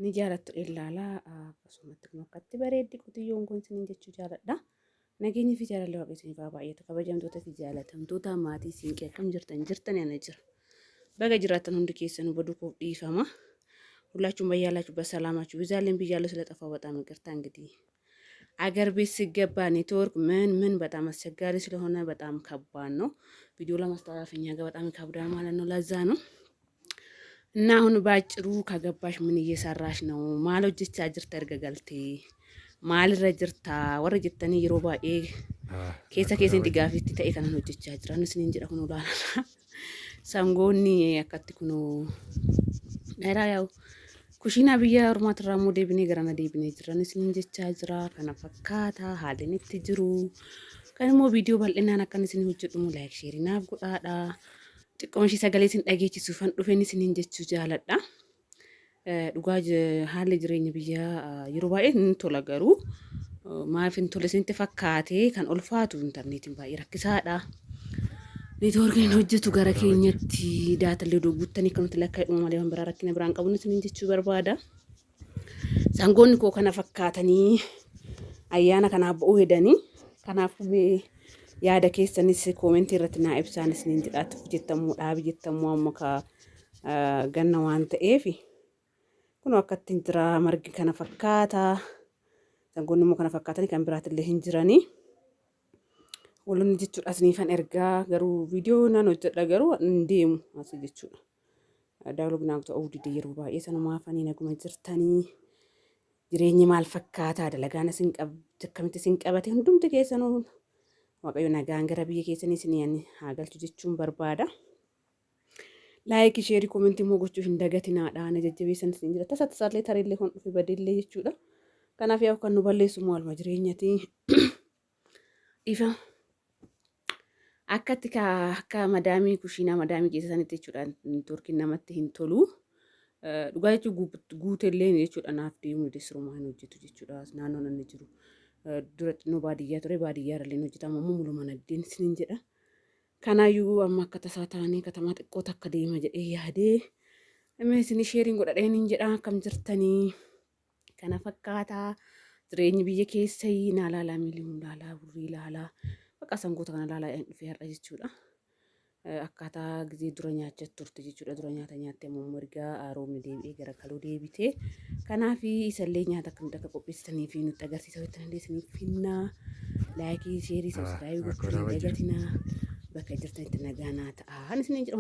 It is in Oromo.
Ni jaalattu illaalaa akkasumatti kun akkatti bareeddi qotiyyoon kun isiniin jechuu jaaladha. Nageenyi fi jaalalli Waaqayyo isiniif haa baay'atu. Kabajamtoota fi jaalatamtoota maatii siinqee akkam jirtan jirtan ana jira. Baga jiraattan hundi keessanuu baduu koof dhiifama. ሁላችሁም በያላችሁበት ሰላማችሁ ይብዛልኝ ብያለሁ። ስለጠፋው በጣም ይቅርታ። እንግዲህ አገር ቤት ሲገባ ኔትወርክ ምን ምን በጣም አስቸጋሪ ስለሆነ በጣም ከባድ ነው። ቪዲዮ ለማስተላለፍ እኛ ጋር በጣም ይከብዳል ማለት ነው። ለዛ ነው እና አሁን ባጭሩ ከገባሽ ምን እየሰራሽ ነው? Maal hojjechaa jirta erga galtee? Maalirra jirta warra jettanii yeroo baay'ee keessa keessatti gaaffiitti ta'e kanan hojjechaa jira. Isiniin jedha kun olaanaa. Sangoonni akkatti kunoo dheeraa yaa'u. Kushiinaa biyya ormaatirraa immoo deebinee garana deebinee jiran isiniin jechaa jira. Kana fakkaata haalli inni itti jiru. Kan immoo viidiyoo bal'inaan akkan isin hojjedhu immoo like share naaf godhaadha. Xiqqooma ishee sagalee isin dhageechisuufan dhufeen isiniin jechuu jaaladha. Dhugaa haalli jireenya biyyaa yeroo baay'ee hin tola garuu maaf hin tole isinitti fakkaate kan ulfaatu intarneetiin baay'ee rakkisaadha. Neetwoorkiin hojjetu gara keenyatti daatallee odoo guuttanii akka nuti lakkaa'e malee waan biraa rakkina biraan qabu isiniin jechuu barbaada. Sangoonni koo kana fakkaatanii ayyaana kanaaf ba'uu hedanii kanaafuu mee yaada keessanis koomentii irratti naa ibsaan isiniin jedhaatti jettamuu dhaabi jettamuu amma ka ganna waan ta'eef kun akkatti jira margi kana fakkaata. Sangoonni immoo kana fakkaatanii kan biraatillee hin jiranii. Walonni jechuudha isiniifan ergaa garuu viidiyoo nan hojjedha garuu hin deemu asii jechuudha. Daawwannaa naaf ta'uu dide yeroo baay'ee sanumaafanii naguma jirtanii jireenyi maal fakkaataa dalagaan isin akkamitti isin qabate hundumti keessanuu Waaqayyo nagaan gara biyya keessanii isin haa galchu jechuun barbaada. Like, share, comment immoo gochuu hin dagatinaadha. Na jajjabeessan isin jira. Tasa tasaallee tareellee kun dhufe badeellee jechuudha. Kanaaf yaa kan nu balleessu maaluma jireenyati. Ifa akkatti akka madaamii kushiinaa madaamii keessa sanitti jechuudha neetwoorkiin namatti hin tolu. Dhugaa jechuun guutellee jechuudha naaf deemuu sirumaa hin hojjetu jechuudha naannoon inni jiru. Dura xinnoo baadiyyaa ture baadiyyaa irra illee hojjetama ammoo muluma naddeen isiniin jedha. Kanaayyuu amma akka tasaa taanee katamaa xiqqoo takka deema jedhee yaadee amma isin shareiin godhadheen hin jedha akkam jirtanii kana fakkaataa jireenyi biyya keessayii naa laalaa miilihuun laalaa burrii laalaa bakka sangoota kana laalaa dhufee har'a jechuudha. Akkaataa gizee dura nyaachaa turte jechuudha. Dura nyaata nyaattee ammoo erga roobni deebi'ee gara kaluu deebite. Kanaaf isallee nyaata akkamitti akka qopheessitanii fi nutti agarsiisa jettan illee isiniif finnaa. Like, share, subscribe gochuu hin dagatinaa. Bakka jirtanitti nagaa naa ta'a. Ani isiniin jedha.